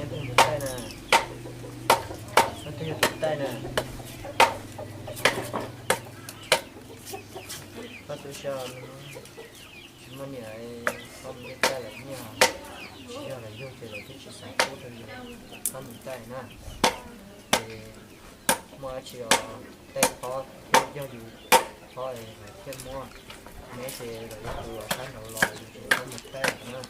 Tus taij na, koj twb yog tus taij na. Koj tu siab, tsis muaj niam, koj mus ua taij lawm nyiaj, tsis yog lawv yug ces lawv twb tsis xav pub rau yus, koj mus taij na. Ces muaj dab tsi los taij phob thiab, yog yus phob es lawv thiaj muab. Neb ces lawv yog tus sab nraud los yus tsis txhob mus taij lawm na.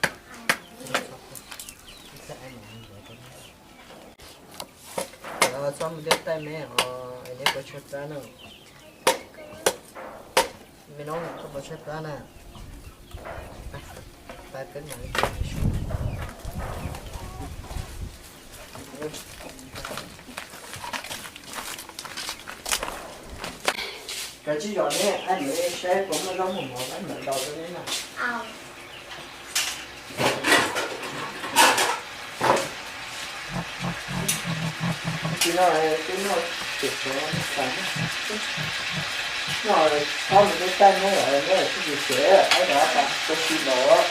Txhob mus taij me os, es neb puas tshaib plab na? Me noob, koj puas tshaib plab na? Pab peb mam li. Kav tsij zom neb, ab, saib puas muaj zaub muaj mov, ab, mam ntaus rau neb na. Tsis no twb noj tsis tau, noj txhob mus tej taij neb, neb tsis tsis xev, ab, rov qab tas ua si los.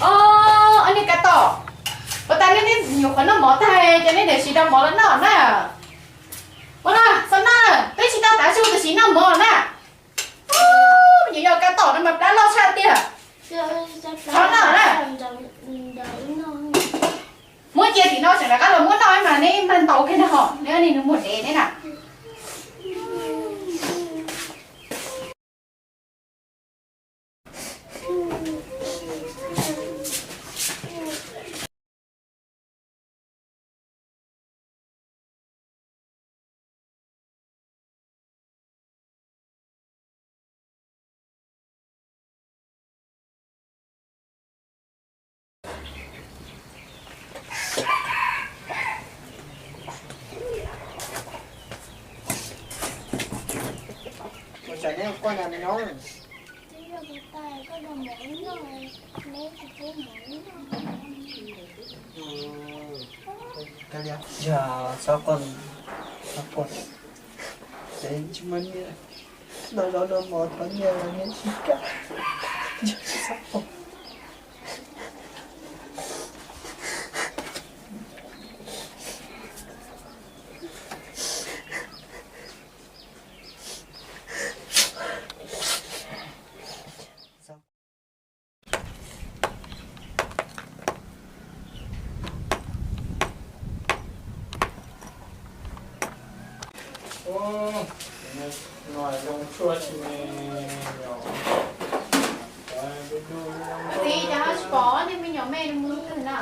Ob, nej Kab Tom, puas tas nej, nej nyuam qhuav noj mov tag ces nej niam siv rau mov los noj na. Ua no, xav noj, twb tsis tau tav su tiam sis noj mov na. Nyuam yaus Kab Tom no mas plab loj tshaj tiag. Txhob noj na. Muab cia tim no tseem rov qab los muab noj mas neb mag ntaus kiag na ho, neb niag nus muag dev neb na. Ua cas neb ua quaj na me noob? Yog txhob quaj, txhob quaj, ces tsis muaj nyiaj, noj zaub noj mov thov nyiaj los neb tsis kam, txhob quaj. Txiv, cas ho tsis pom nej me nyuam me mus twg na?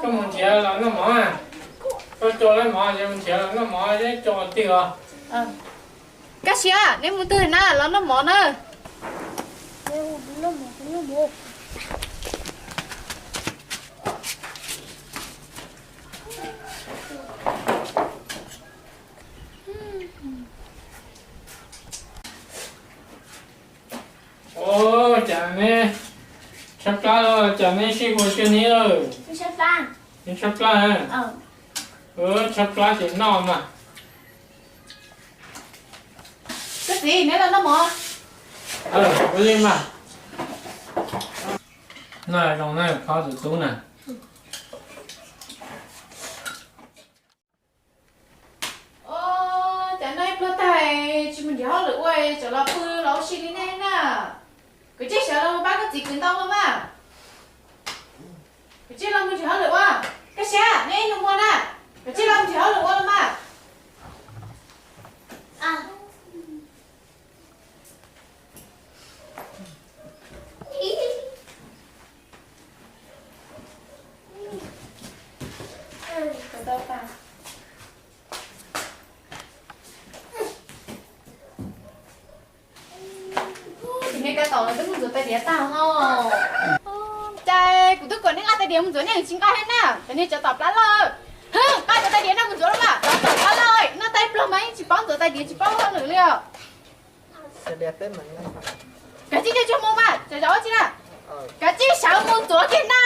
Koj mus nrhiav los noj mov na. Koj coj lawv mov ces mus nrhiav los noj mov, coj twg os? Kab Siab, neb mus twg na, los noj mov na. Ua cas neb tshaib plab los cas neb sib ua cuag neb lawm? Neb tshaib plab, tshaib plab ces noj mas. Koj txiv, neb los noj mov. Ua li mas. Noj zoo na, phob tus tub na. Cas noj ib pluag tag tsis mus nrhiav hauj lwm ua, tsam los pw los ua si li nej na. Kav tsij sawv los pab koj txiv kwv ntau los mas. Kav tsij los mus nrhiav hauj lwm ua. Kab Siab, neb ib nus muag na. Kav tsij los mus nrhiav hauj lwm ua los mas. Ces nej Kab Tom twb mus ntxuav tais diav tag ho. Cas kuv twb kom nej nqa tais diav mus ntxuav nej tsis nqa thiab na, ces nej tsov tom plab lawm. Hwb, nqa cov tais diav no mus ntxuav los mas, tsov tom plab lawm, noj tag ib pluag mas yeej tsis paub ntxuav tais diav, tsis paub hauj lwm li os. Kav tsij coj tsuag mus mas, tsov zov tsi na. Kav tsij sawv mus ntxuav kiag na.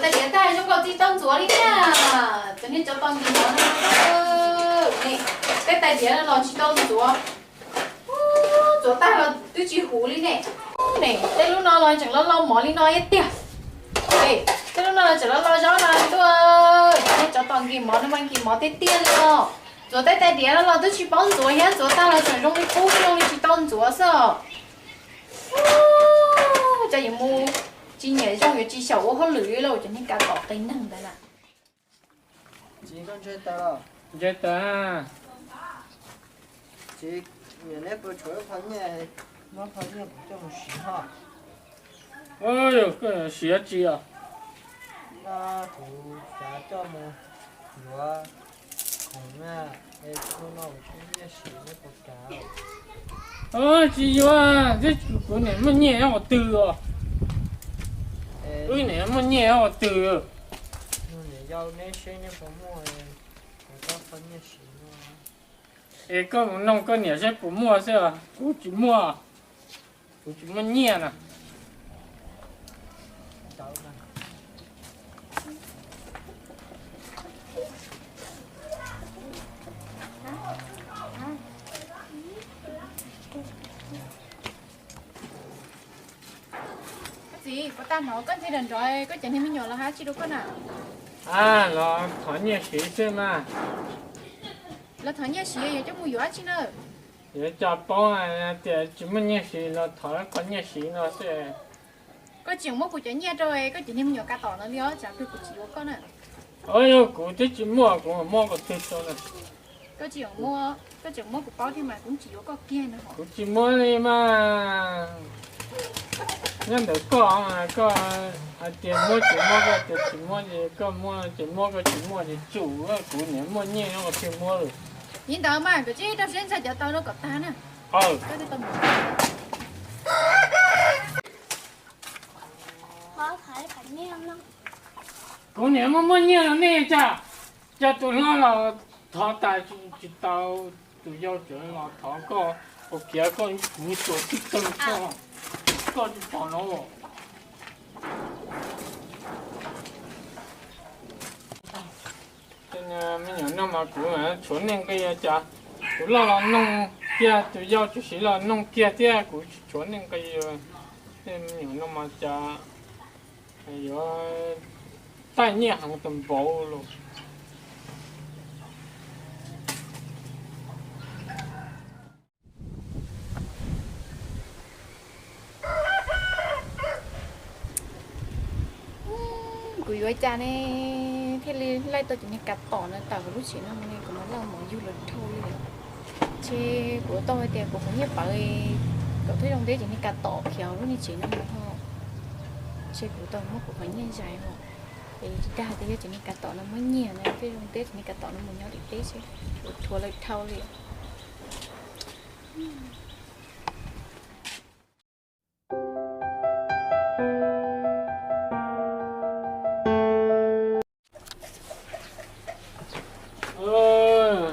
Tais diav tag zoo nkaus tsis tau ntxuav li thiab. Cov niag tsov tom nkig mov no, peb tais diav los tsis tau ntxuav. Ntxuav tag los twb tsis huv li ne. Ne, tej lub no los tseem loj loj mov li no thiab tiag. Tej lub no los tseem loj loj zaub no tuaj. Cov niag tsov tom nkig mov no mas nkig mov tiag tiag li os. Ntxuav tej tais diav no los twb tsis paub ntxuav thiab, ntxuav tag los tseem zoo li qub zoo li tsis tau ntxuav xwb os. Cas yuav mus tsis nyiam zoo, yuav tsis xyaum ua hauj lwm li lauj, cov niag kav tom qi neeg ntawd na. Txiv, koj ntshe tas los? Ntshe tas. Txiv, niam, neb puas tshuav ib qho nyiaj, muab qho nyiaj kuv coj mus siv hos. Yog koj siv dab tsi os? No kuv xav coj mus yuav khoom na, es hnub no kuv tsis muaj nyiaj siv, neb puas kam? Tsis yuav, kuv niam muaj nyiaj ua twg os? Wb niam muaj nyiaj ua twg? Neb seb neb puas muaj, kuv coj qho nyiaj siv no. Es koj mus noog koj niam seb puas muaj xwb, kuv tsis muaj, kuv tsis muaj nyiaj na. Koj txiv, puas tag hnov koj nthe nrov nrov, koj cov niag me nyuam los hais dab tsi rau koj na? Los thov nyiaj siv xwb mas. Los thov nyiaj siv yuav coj mus yuav dab tsi na? Yuav coj poob, tias tsis muaj nyiaj siv los thov qho nyiaj siv no xwb. Koj tsis muab kuv cov nyiaj rau koj cov niag me nyuam kav tom no li os, tsam twg kuv tsis yuav koj na. Yog kuv twb tsis muaj, kuv muab qhov twg rau na? Koj tsis, koj tseem muab kuv paub thiab mas kuv tsis yuav koj kiag no. Kuv tsis muab li mas. Nyob ntawm koj mas koj hais tias muab ces muab, koj tias tsis muab ces koj muab, ces muab, koj tsis muaj ces tsum, kuv niam muaj nyiaj ua twg muab lawm. Li ntawd mas koj cia li rau siab ntxhais cov taw no kom tag na. Kuv niam muaj muaj nyiaj no nej cas, cas tus hlob los thov tas tsis tau, tus yau tseem los thov koj, ua kiag koj kuv tsuas tib tug koj, koj tsis pom no. Me nyuam no mas kuv tshuav neej nqi cas, tus loj los noog kiag, tus yau tsis siv los noog kiag thiab, kuv tsis tshuav neej nqi. Tej me nyuam no mas cas yuav taij nyiaj heev tau npaum li. Kuv yuav cas ne thiaj li laij tau cov niag kav tom no tawm hauv lub tsev no ne, kuv mas laj mov yug los dhau li lawm. Ntshe kuv tau hais tias kuv qhov nyiaj pawv kom thiaj zoo ntev cov niag kav tom khiav hauv lub niag tsev no mus ho. Ntshe kuv tau muab kuv qhov nyiaj zais ho. Es tsis tas hais tias yog cov niag kav tom no muab nyiag na, thiaj zoo ntev cov niag kav tom no mus nyob tim teb seb kuv thuav lawv dhau li.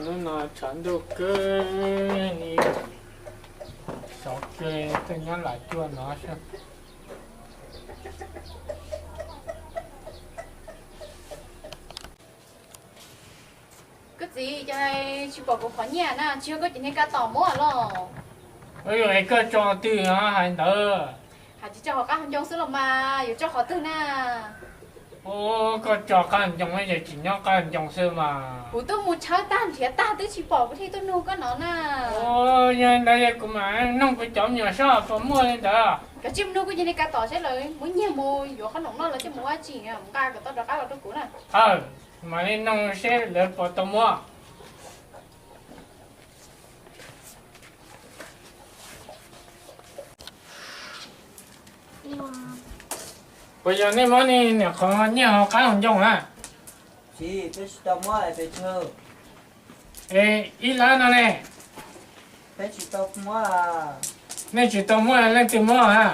Hnub no tshav ntuj kawg li, sov ke tuaj nyob lam cuaj no xwb. Koj txiv, cas tsis pom kuv qhov nyiaj na, tsis yog koj cov niag kav tom muab los? Ua li koj tso twg hais ntawd? Hais tsis tso hauv qab hauv ncoo xwb los mas yuav tso qhov twg na? Koj tso qab hauv ncoo, yog tsis nyob qab hauv ncoo xwb mas. Kuv twb mus tshawb tag nrhiav tag twb tsis pom kuv thiaj tuaj nug koj no na. Yog li ntawd yog kuv mam noog kuv cov me nyuam saib puas muaj li ntawd. Koj cia li mus nug kuv cov niag kav tom seb lawv muab nyiag mus yuav qhob noom noj los coj mus ua dab tsi, mus nqa kom tau rov qab los rau kuv na. Aw, mam li noog seb lawv puas tau muab. Puas yog nej muab nej niam qhov nyiaj hauv qab hauv ncoo na? Tsis, peb tsis tau muab pes tsawg. Es ib lab no ne? Peb tsis tau muab. Nej tsis tau muab, leej twg muab a?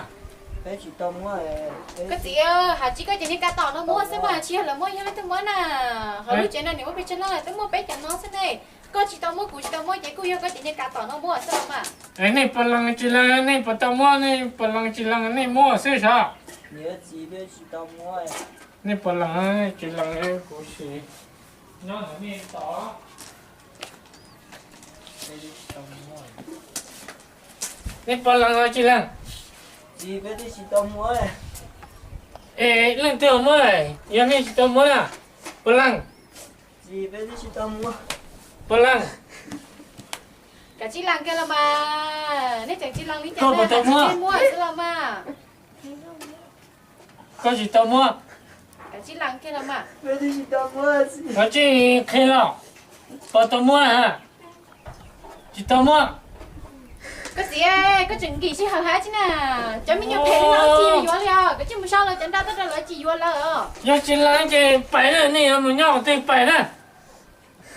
Peb tsis tau muab. Koj txiv, hais tsis koj cov niag kav tom no muab xwb mas, tsis yog lawv muab, yog leej twg muab na? Hauv lub tsev no niam muab pes tsawg leej, twb muaj peb cov no xwb ne. Koj tsis tau muab, kuv tsis tau muab, ces kuj yog koj cov niag kav tom no muab xwb los mas. Es nej puas lees tsis lees, nej puas tau muab, nej puas lees tsis lees, nej muab xwb sav. Niam txiv, peb tsis tau muab. Nej puas lees, tsis lees kuv sim nyob ntawm nej tod. Nej puas lees los tsis lees? Es leej twg muab, yog nej tsis tau muab na, puas lees? Puas lees? Kav tsij lees kiag los mas, nej tseem tsis lees li cas na, kav tsij muab xwb los mas. Koj tsis tau muab. Kav tsij lees kiag los mas. Kav tsij qhia los, puas tau muab na? Tsis tau muab. Koj txiv, koj tseem nkim sij hawm hab tsi na. Cov me nyuam phem li no tsis yuav li os. Kav tsij mus sau lawv cov nra tuaj rau lawv tsis yuav lawm os. Yog tsis lees ces pais na, nej yuav mus nyob qhov twg pais na.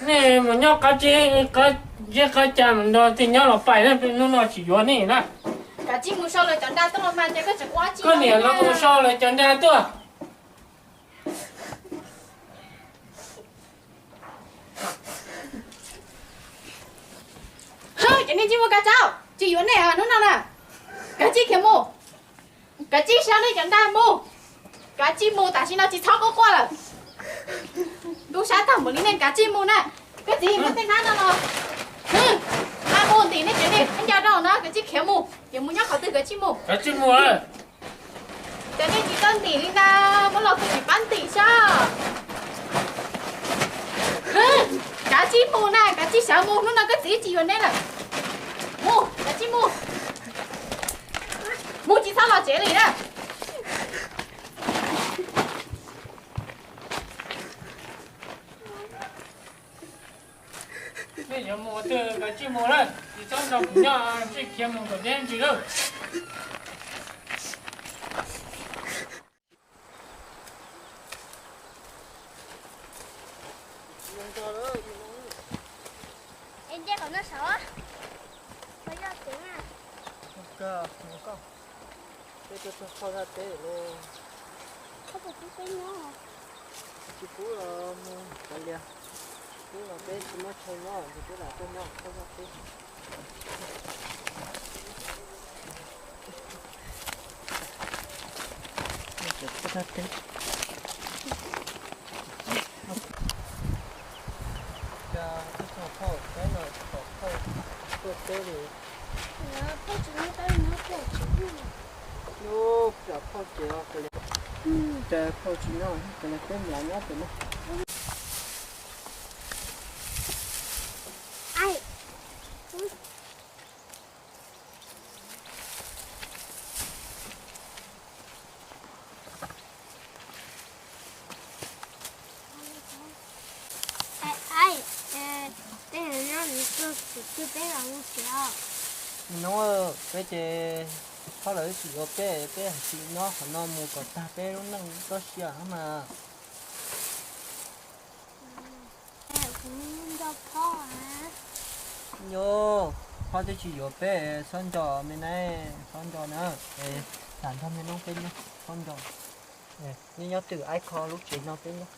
Nej mus nyob qab zeb qab ca mus nrog tej nyob los pais na, hnub no tsis yuav nej na. Kav tsij mus sau lawv cov nra tuaj los mas, ces koj tseem ua tsi. Koj niam los mus sau lawv cov nra tuaj. Ces nej tsis mus kav tsij, tsis yuav nej hnub no na. Kav tsij khiav mus. Kav tsij sau nej cov nra mus. Kav tsij mus, tam sim no tsis txhob quaj quaj lawm. Tub sab tag npaum li nej, kav tsij mus na. Koj txiv, muab tej hnab no los. Hwb, mus ntim nej cov niag khaub ncaws rau na, kav tsij khiav mus, yuav mus nyob qhov twg kav tsij mus. Kav tsij mus. Cov nej tsis txawj ntim li ntag, muab los kuv tsis pab ntim sab. Hwb, kav tsij mus na, kav tsij sawv mus, hnub no koj txiv tsis yuav nej lawm. Mus, kav tsij mus. Mus tsis txhob los tsev li na. Nej yuav mus twg kav tsij mus na, tsis txhob nrog kuv nyob, tsij khiav mus kom deb ntsis lawm. Es nce qhov no saud, qhov yog tsev na. Koj, koj, peb tuaj txog phauj zaj teb lawm. Koj puas pub peb nyob? Tsis pub los mus kav liam. Pub los peb tsis muaj chaw nyob, ces peb lam tuaj nyob phauj zaj teb. Phauj zaj teb. Cas tuaj txog phauj teb no tsis pom phauj tuaj teb li. Lub plam phauj ces kav liam, cas phauj tsis nyob, kav liam peb mus nyob pem no. Aib, aib, tej no nyob nws tuaj kwv tij peb los mus tsev os. Nub, peb ces phauj lawv tsis yuav peb, peb tsis nyob qhov no mus kom tag peb lub neej txoj sia mas. Kuv nco phauj. Nco, phauj twb tsis yuav peb, txhob nco me na, txhob nco na. Tham nrog me noob peb nyob, txhob nco. Nej nyob twg aib kho lub tsev no peb nyob.